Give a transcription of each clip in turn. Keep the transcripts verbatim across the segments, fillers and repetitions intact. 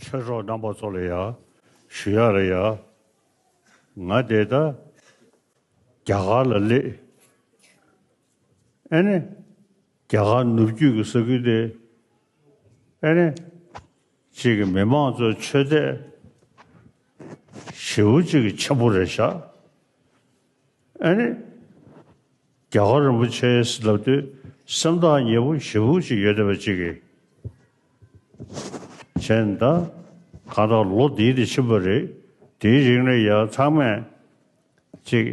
ཆོས་གྲོགས་རྣམ་པ་ཚོ་ལ་ཡ་ཞུ་ཡ་ལ་ཡ། ང་དེ་ད་རྒྱ་གར་ལ་སླེབས། ཨེ་ནི། རྒྱ་གར་ནུབ་རྒྱུད་ཀྱི་ས་ཁུལ་དེ། ཨེ་ནི། ཅིག་གི་མི་མང་ཚོའི་ཆོས་དད་ཞེ་པོ་ཅིག་གི་ཆེན་པོ་རེད་ཤག་ཨེ་ནི། རྒྱལ་བ་རིན་པོ་ཆེ་ལབ་དུས་སེམས་ཐག་ཉེ་པོ་ཞེ་པོ་ཅིག་ཡོད་བསྡད་པ་ཅིག་གི། བྱས་ནས་ད་གང་ལྟར་ལོ་འདིའི་དེ་ཕྱིན་པ་རེད། དེའི་རིང་ལ་ཡང་ཚང་མས་ཅིག་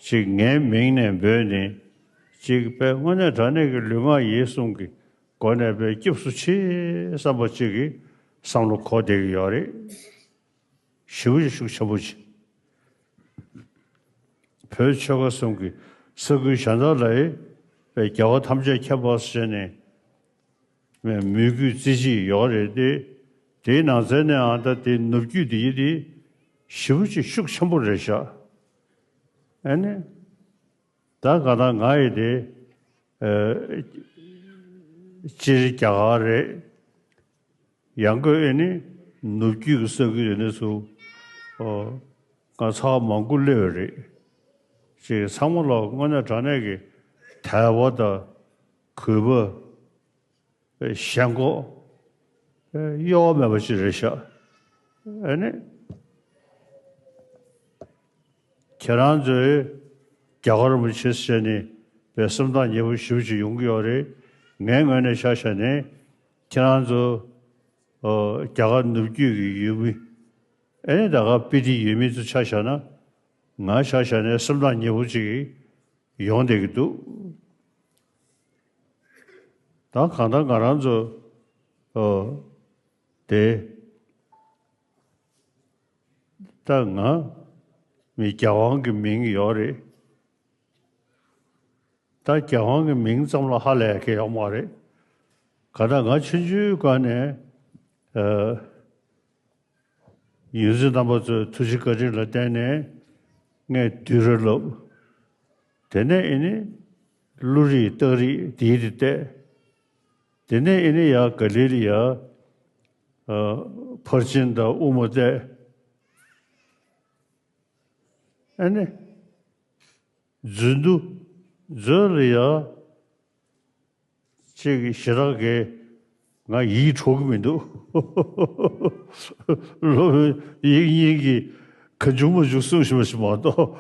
ཅིག་ངའི་མིང་ནས་འབོད་ནས་ཅིག་དཔེ་དངོས་གནས་དྲང་གནས་ཀྱི་ལུས་ངག་ཡིད་གསུམ་གྱི་སྒོ་ནས་དཔེ་སྐྱབས་སུ་མཆི་བསམ་པ་ཅིག་གི་བསམ་བློ་འཁོར་བསྡད་ཀྱི་ཡོད་རེད། ཞེ་པོ་ཅིག་ཤུགས་ཆེན་པོ་ཅིག་བོད་ཆོལ་ཁ་གསུམ་གྱི་ས་ཁུལ་གཞན་དག་ལ་ཡི་རྒྱལ་བ་ཐམས་ཅད་མཁྱེན་པ་ཟེར་ནས་མོས་གུས་བརྩི་བྱེད་ཡོད་རེད་དེ། དེའི་ནང་ཚན་ནས་ཨ་ད་དེ་ནུབ་རྒྱུད་དེ་ཡི་དེ་ཞེ་པོ་ཅིག་ཤུགས་ཆེན་པོ་རེད་ཤག་ཨ་ནི། ད་ག་ད་ང་ཡི་དེ་སྤྱིར་རྒྱ་གར་རེད། ཡང་སྒོས་ཨེ་ནི་ནུབ་རྒྱུད་ཀྱི་ས་ཁུལ་དེ་ནས་སུ་ཨོ་ང་ཚ་བ་མང་པོ་སླེབས་ཡོད་རེད། ཅེས་ཚང་མ་ལ་དངོས་གནས་དྲང་གནས་ཀྱི་དད་པ་དང་གུས་པ་ཞེན་ཁོག་གཡོ་བ་མེད་པ་ཅིག་རེད་ཤག་ཨེ་ནི། ཁྱེད་རང་ཚོས་རྒྱལ་བ་རིན་པོ་ཆེ་ཟེར་ནས་པའི་སེམས་ཐག་ཉེ་པོ་ཞེ་པོ་ཅིག་ཡོང་གི་ཡོད་རེད། ངའི་ངོས་ནས་ཆ་བཞག་ནས་ཁྱེད་རང་ཚོ་ཨོ་རྒྱ་གར་ནུབ་རྒྱུད་ཀྱི་ཡུལ་མི་ཨེ་ནི་ད་ག་སྤི་ཏི་ཡུལ་མི་ཚོ་ཆ་བཞག་ན་ང་ཆ་བཞག་ནས་སེམས་ཐག་ཉེ་པོ་ཅིག་ཡོང་བསྡད་ཀྱི་འདུག་ད་གང་ལྟར་ང་རང་ཚོ་ཨོ་དེ། ད་ང་མི་རྒྱལ་དབང་གི་མིང་ཡོད་རེད། ད་རྒྱལ་དབང་གི་མིང་ཙམ་ལ་ཧ་ལས་མཁན་ཡོད་མ་རེད། ག་ད་ང་ཆུང་ཆུང་སྒང་ནས་ཨ་ཡོངས་འཛིན་རྣམ་པ་ཚོའི་ཐུགས་རྗེ་བཀའ་དྲིན་ལ་བརྟེན་ནས་ངས་བསྡུས་གྲྭ་བསླབ། དེ་ནས་ཨེ་ནི་བློ་རིག་རྟགས་རིག་དེའི་དེ་བལྟས། དེ་ནས་ཨེ་ནི་ཡ་ག་ལེ་ལི་ཡ་ཨ་ཕར་ཕྱིན་དང་དབུ་མ་བལྟས། ཨེ་ནི། མཛོད་འདུ་མཛོད་ལ་ཡ་ཅིག་ཞེ་དྲག་གི་ང་ཡིད་འཕྲོག་གི་མི་འདུག་སློབ་དཔོན་དབྱིག་གཉེན་གྱིས་གང་བྱུང་མ་བྱུང་གསུངས་བཞིན་པ་ཞིག་མ་གཏོགས་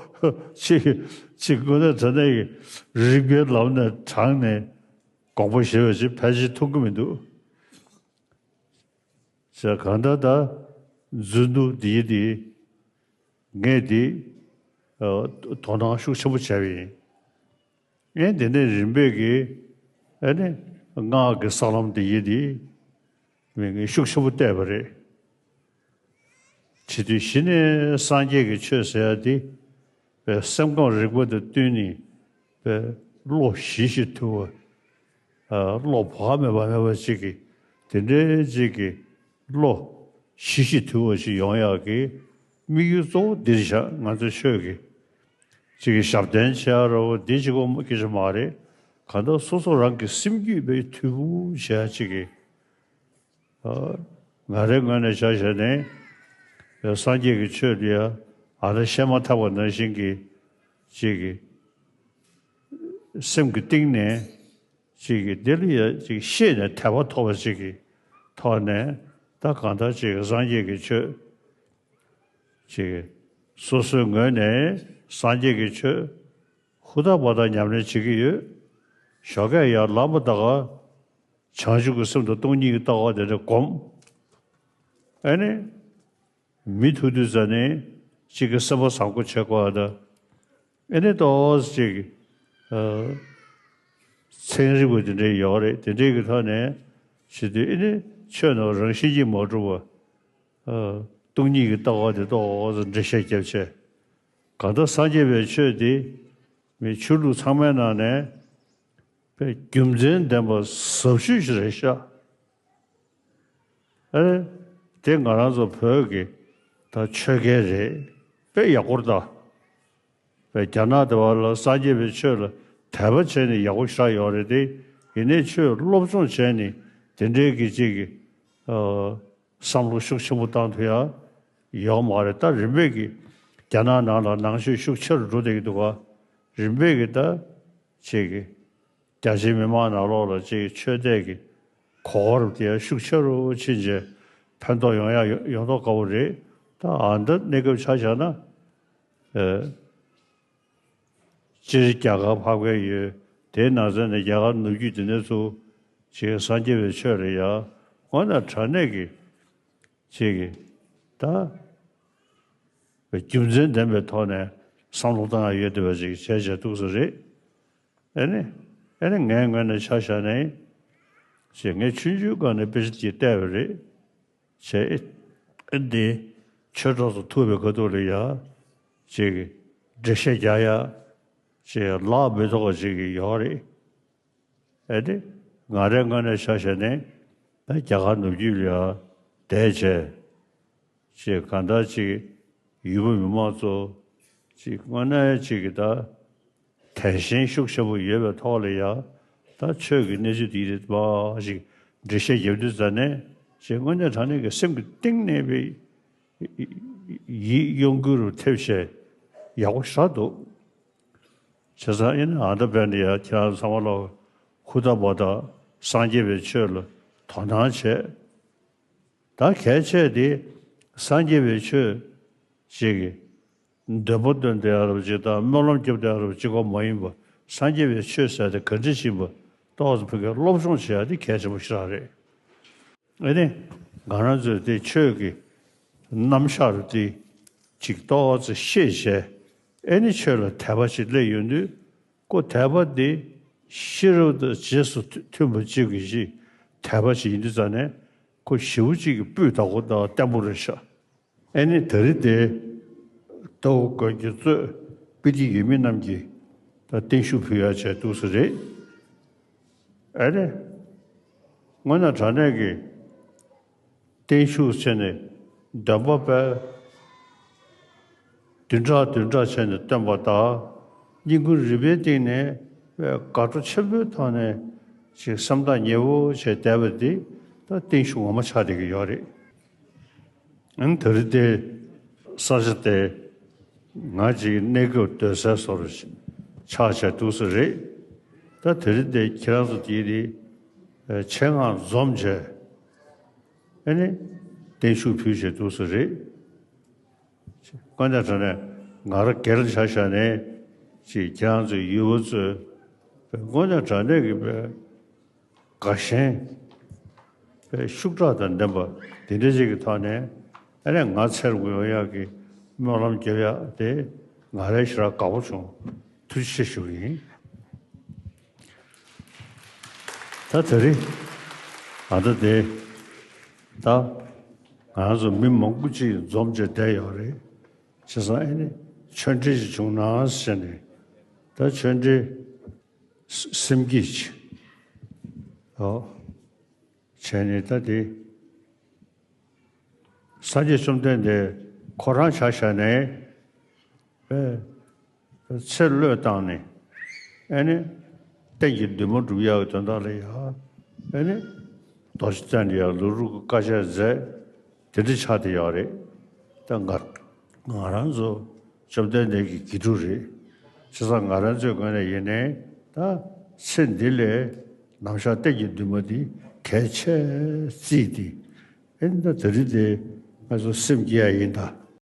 ཅིག་ཅིག་དངོས་གནས་དྲང་གནས་ཀྱི་རིག་པའི་ལམ་ནས་དྲངས་ནས་དགོངས་པ་བཞེས་པ་ཞིག་ཕལ་ཆེར་མཐོང་གི་མི་འདུག་ཟེར་གང་ལྟར་ད་མཛོད་འདུ་འདིའི་འདི་ངས་འདི་ཨ་དོ་སྣང་ཤུགས་ཆེན་པོ་བྱས་པ་ཡིན། ངས་འདི་ནས་རིམ་པས་ཀྱི་ཨ་ནི་སྔགས་ཀྱི་ས་ལམ་འདིའི་འདི་མི་ངས་ཤུགས་ཆེན་པོ་བལྟས་པ་རེད། བྱེད་དུས་གཞི་ནས་སངས་རྒྱས་ཀྱི་ཆོས་ཟེར་ཡ་འདི་པའི་སེམས་ཁམས་རིག་པ་དང་བསྟུན་ནས་པའི་བློ་ཞི་ཞིང་དུལ་བ། ཨ་བློ་བག་མེད་པ་མེད་པ་ཅིག་གིས་དེ་འདྲའི་ཅིག་གིས་བློ་ཞི་ཞིང་དུལ་བ་ཞིག་ཡོང་ཡག་གི་དམིགས་ཡུལ་གཙོ་བོ་འདིར་བཞག་ང་ཚོའི་ཆོས་ཀྱི་ཅིག་གིས་ཞབས་བརྟན་བྱེད་ཡ་རོ་འདི་གཅིག་པོ་སྐད་ཆ་མ་རེད། གང་ལྟར་སོ་སོ་རང་གི་སེམས་རྒྱུད་པའི་འཐུས་པོ་བྱེད་ཡ་ཅིག་གིས། ཨ་ང་རའི་ངོས་ནས་ཆ་བཞག་ནས་སངས་རྒྱས་ཀྱི་ཆོས་འདི་ཡང་ཨ་ད་བཤད་མ་ཐག་པ་ནང་བཞིན་གྱི་ཅིག་གི་སེམས་ཀྱི་གཏིང་ནས་ཅིག་གི་འདི་ལ་ཡང་ཅིག་ཤེས་ནས་དད་པ་ཐོབ་པ་ཅིག་གི་ཐོག་ནས་ད་གང་ལྟར་ཅིག་སངས་རྒྱས་ཀྱི་ཆོས་ཅིག་སོ་སོའི་ངོས་ནས་སངས་རྒྱས་ཀྱི་ཆོས་ཧུར་ཐག་པ་དང་ཉམས་ལེན་བྱེད་ཀྱི་ཡོད། ཞོགས་ཀས་ཡར་ལངས་པ་ད་ག་བྱང་ཆུབ་ཀྱི་སེམས་དང་སྟོང་ཉིད་ཀྱི་ལྟ་བ་དེ་འདྲ་སྒོམ། ཨ་ནི། མི་ཐུག་དུས་ཙ་ནས་གཅིག་གི་སེམས་པ་བཟང་པོ་བྱེད་དགོས་ད། ཨ་ནི་ཏོག་ཙམ་ཅིག་ཨ་ཚན་རིག་པ་དེ་འདྲ་ཡོད་རེད། དེ་འདྲའི་གི་ཐོག་ནས་བྱེད་དུས་ཨ་ནི་ཆོས་རྣམས་རང་བཞིན་གྱིས་མ་གྲུབ་པ། ཨ་སྟོང་ཉིད་ཀྱི་ལྟ་བ་དེ་ཏོག་ཙམ་འགྲེལ་བཤད་བརྒྱབ་བྱས། གང་ལྟར་སངས་རྒྱས་པའི་ཆོས་དེ་མི་ཆོས་ལུགས་ཚང་མའི་ནང་ནས། པའི་རྒྱུ་མཚན་ལྡན་པ་ཟབ་ཤོས་ཤིག་རེད་ཤག་ཨེ། དེ་ང་རང་ཚོ་བོད་ཀྱི་ད་ཆོས་སྐལ་རེད། དཔེ་ཡག་པོ་རེད་ད། པའི་རྒྱ་ནག་དེ་བ་ལ་སངས་རྒྱས་པའི་ཆོས་ལ་དད་པ་བྱས་ནས་ཡག་པོ་ཞེ་དྲག་ཡོད་རེད་དེ། ཡིན་ནའི་ཆོས་སློབ་སྦྱོང་བྱས་ནས་དེ་འདྲའི་གི་ཅིག་གི་ཨ་ བསམ་བློ་ཤུགས་ཆེན་པོ་བཏང་ཐུབ་ཡ་ཡོད་མ་རེད། ད་རིམ་པས་ཀྱི་རྒྱ་ནག་ནང་ལ་ནང་ཆོས་ཤུགས་ཆེ་རུ་འགྲོ་བསྡད་ཀྱི་འདུག་ག་རིམ་པས་ཀྱི་ད་ཅིག་གི་རྒྱ་ཆེའི་མི་མང་ནང་ལོགས་ལ་ཅིག་ཆོས་དད་ཀྱི་གོ་སྐབས་དེ་ཤུགས་ཆེ་རུ་ཕྱིན་རྗེས་ཕན་ཐོགས་ཡོང་ཡ་ཡོང་མདོག་དཀར་པོ་རེད། ད་ཨ་འདི་གནས་སྐབས་ཆ་བཞག་ན། ཨེ། སྤྱིར་རྒྱ་གར་ཕབ་མཁན་ཡོད། དེའི་ནང་ཚན་ནས་རྒྱ་གར་ནུབ་རྒྱུད་དེ་ནས་ཚུར་ཅིག་སངས་རྒྱས་པའི་ཆོས་ལ་ཡ་དངོས་གནས་དྲང་གནས་ཀྱི་ཅིག་གི་ད་རྒྱུ་མཚན་ལྡན་པའི་ཐོག་ནས་བསམ་བློ་བཏང་ཡ་ཡོད་བསྡད་པ་ཅིག་བྱས་བྱས་འདུག་ས་རེད། ཨེ་ནི་ཨེ་ནི་ངའི་ངོས་ནས་ཆ་བཞག་ནས་ཅིག་ངས་ཆུང་ཆུང་སྒང་ནས་དཔེ་ཆ་ཅིག་བལྟས་པ་རེད། བྱས་ཨེ་འདི་ཆོས་གྲོགས་ཚོ་ཐུག་པའི་ཁ་ཐུག་ལ་ཡ་ཅིག་འགྲེལ་བཤད་རྒྱག་ཡ་ཅིག་ལག་མི་ཐོགས་ཅིག་ཡོད་རེད། ཨེ་དེ་ང་རའི་ངོས་ནས་ཆ་བཞག་ནས་ད་རྒྱ་གར་ནུབ་རྒྱུད་ལ་ཡ་བསྡད་བྱས་ཅིག་གང་ལྟར་ཅིག་ཡུལ་པོ་མི་མང་ཚོ་ཅིག་དངོས་གནས་ཅིག་གི་ད་དད་ཞེན་ཤུགས་ཆེན་པོ་ཡོད་པའི་ཐོག་ལ་ཡ་ད་ཆོས་ཀྱི་གནས་ཚུལ་འདི་རིགས་མ་ཞིག་འགྲེལ་བཤད་རྒྱབ་དུས་ཙ་ནས་ཅིག་དངོས་གནས་དྲང་གནས་ཀྱི་སེམས་ཀྱི་གཏིང་ནས་པའི་ཡིད་གཡོ་འགུལ་རུ་ཐེབས་བྱས་ཡག་པོ་ཞེ་དྲག་འདུག་བྱས་ཙང་ཨེ་ནི་ཨ་མདོ་བན་དེ་ཡ་ཁྱེད་རང་ཚང་མ་ལོག་ཧུར་ཐག་འབད་ཐག་སངས་རྒྱས་པའི་ཆོས་ལ་དོ་སྣང་བྱས། ད་གལ་ཆེ་དེ་སངས་རྒྱས་པའི་ཆོས་ཅིག་གི་འདོན་པ་འདོན་བསྡད་ཡ་རབ་ཅིག་དང་སྨོན་ལམ་རྒྱབ་བསྡད་ཡ་རབ་ཅིག་གོ་མ་ཡིན་པ། སངས་རྒྱས་པའི་ཆོས་ཟེར་དེ་ག་འདྲ་ཞིག་པ་ཏོག་ཙམ་བོད་སྐད་སློབ་སྦྱོང་བྱེད་ཡ་དེ་གལ་ཆེན་པོ་ཞེ་དྲག་རེད། ཨེ་ནི་ང་རང་ཚོས་དེ་ཆོས་ཀྱི་རྣམ་གཞག་རུ་དེ་ཅིག་ཏོག་ཙམ་ཤེས་བྱས་ཨེ་ནི་ཆོས་ལ་དད་པ་ཅིག་སླེབས་ཡོང་དུས་ཁོ་དད་པ་དེ་ཤེས་རབ་དང་རྗེས་སུ་མཐུན་པ་ཅིག་གི་ཞིག་དད་པ་ཅིག་ཡིན་དུས་ཙ་ནས་ཁོ་ཞེ་པོ་ཅིག་གི་སྤུས་དག་པོ་དང་བརྟན་པོ་རེད་ཤག་ཨེ་ནི་ད་རེས་དེ་ལྟ་བ་དགོན་གྱི་གཙོས་དཔེ་དེབ་ཡོད་མི་རྣམས་ཀྱིས་ད་བརྟན་བཞུགས་ཕུལ་ཡ་བྱས་འདུག་ས་རེད། ཨེ་ནི་དངོས་གནས་དྲང་གནས་ཀྱི་བརྟན་བཞུགས་བྱས་ནས་འདོན་པ་པས་བདུན་ཕྲག་བདུན་ཕྲག་བྱས་ནས་བཏོན་པ་དང་། བསྙེན་བཀུར་རིམ་པའི་སྟེང་ནས་དགའ་སྤྲོ་ཆེན་པོའི་ཐོག་ནས་ཅིག་སེམས་ཐག་ཉེ་བོ་བྱས་བསྡད་པ་འདི་ད་བརྟན་བཞུགས་ངོ་མ་ཆགས་བསྡད་ཀྱི་ཡོད་རེད། ཨང་། ད་རེས་དེ་ས་ཆ་དེ་ང་ཅིག་གནས་སྐབས་སྡོད་སའི་བཟོ་འདྲ་ཆགས་བྱས་འདུག་ས་རེད། ད་ད་རེས་དེ་ཁྱེད་རང་ཚོ་དེའི་རིགས་ཆེད་མངགས་འཛོམས་བྱས་ཨ་ནི་བརྟན་བཞུགས་ཕུལ་བྱས་འདུག་ས་རེད། དངོས་གནས་དྲང་གནས་ང་རང་སྒེར་ཆ་བཞག་ནས་ཅིག་ཁྱེད་རང་ཚོའི་ཡུལ་པ་ཚོས་དངོས་གནས་དྲང་གནས་ཀྱི་དགའ་ཞེན་ཤུགས་དྲག་དང་ལྡན་པ་དེ་འདྲ་ཅིག་གི་ཐོག་ནས་ཨ་ནི་ང་འཚེར་དགོས་ཡོང་ཡག་གི་སྨོན་ལམ་རྒྱབ་ཡག་དེ་ང་རང་ཞེ་དྲག་དགའ་པོ་བྱུང་། ཐུགས་རྗེ་ཆེ་ཞུ་གི་ཡིན། ད་དེ་རིང་ཨ་ད་དེ་ད་ང་ཚོ་མི་མང་པོ་ཅིག་འཛོམས་བྱས་བསྡད་ཡོད་རེད། བྱས་ཙང་ཨ་ནི་ཆོས་འབྲེལ་ཅིག་བྱུང་ན་ཟེར་ནས་ད་ཆོས་འབྲེལ་སེམས་བསྐྱེད་ཅིག་ཨོ་བྱས་ནས་ད་དེ་སངས་རྒྱས་བཅོམ་ལྡན་འདས་ཁོ་རང་ཆ་བཞག་ནས་ཨེ་ཚེ་བློས་བཏང་ནས་ཨེ་ནི་གཏན་གྱི་འདུན་མ་སྒྲུབ་ཡག་གི་དོན་དག་ལ་ཡ་ཨེ་ནི་རྡོ་རྗེ་གདན་དུ་ཡ་ལུས་རུག་གི་དཀའ་སྤྱད་མཛད། དེ་འདྲ་ཆགས་བསྡད་ཡོད་རེད། ད་ང་ང་རང་ཚོ་བཅོམ་ལྡན་འདས་ཀྱི་དགེ་ཕྲུག་རེད། བྱས་ཙང་ང་རང་ཚོའི་ངོས་ནས་ཡིན་ནའི་ད་ཚེ་འདི་ལས་ནམ་ཞག་གཏན་གྱི་འདུན་མ་འདི་གལ་ཆེ་བརྩིས་ཏེ་ཨེ་ནི་ད་དེ་རིང་དེ་ང་ཚོ་སེམས་བསྐྱེད་ཡ་ཡིན་ད།